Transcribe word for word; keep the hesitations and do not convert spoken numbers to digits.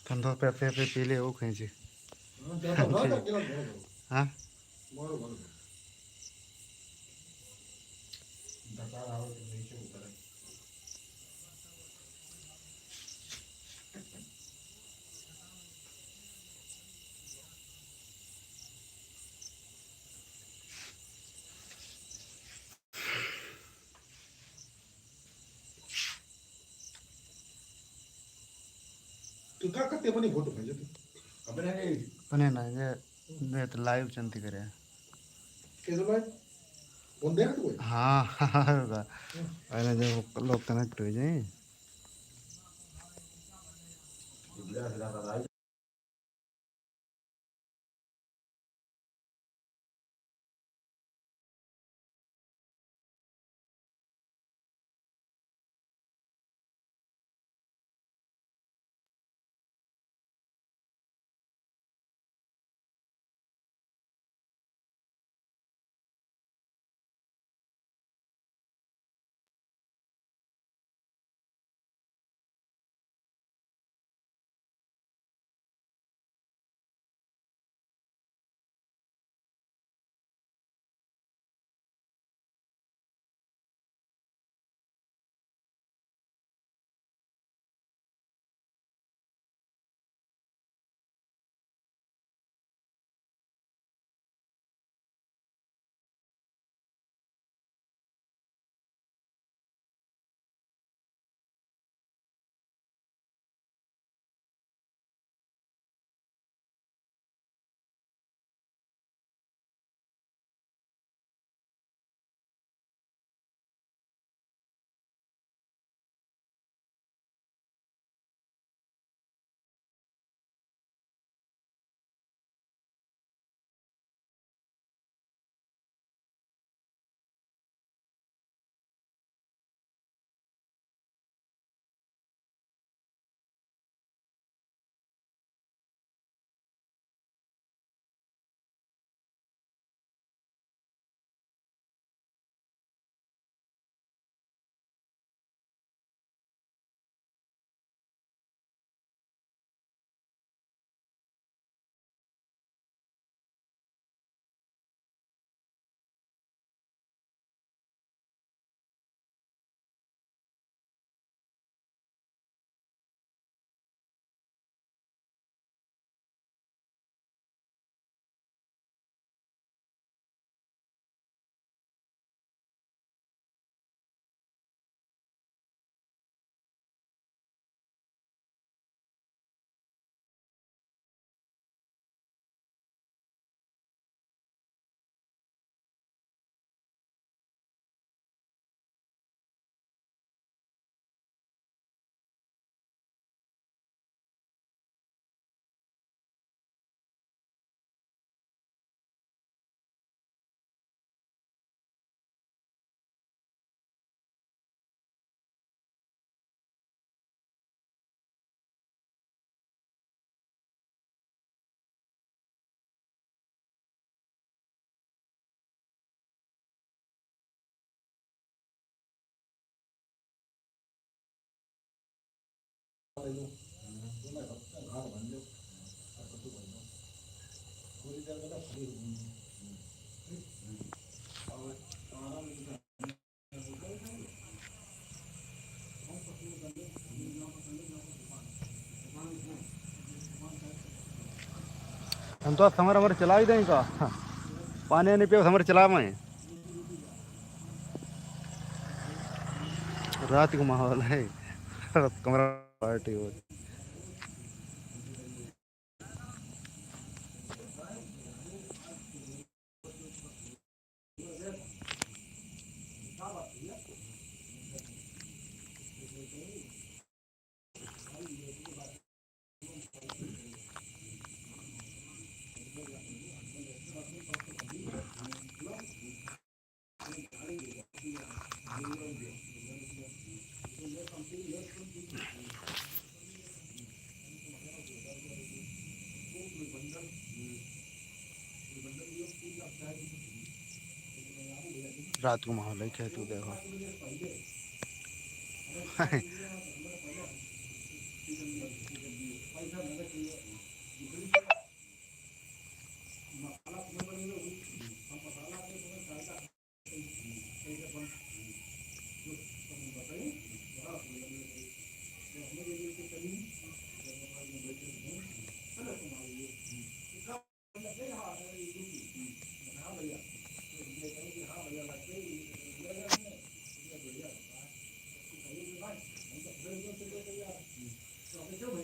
ठंडा पे, पे, पे पी ले, वो कहीं से। हाँ, ज्यादा ना, अकेला बहुत है। हाँ? बहुत, बहुत है। तू का करते अपनी फोटो भेजे तू? अपने नहीं। अपने ना, ये, ये तो live चलती करे। कैसे live? कौन देख तू? हाँ, होगा। पहले जो लोग connect हो जाए। हम तो समर, हमर चला ही दें का? पानी नहीं पियो, समर चला मैं। रात को माहौल है, कमरा पार्टी हो। रात को माहौल है, खेत को देखो।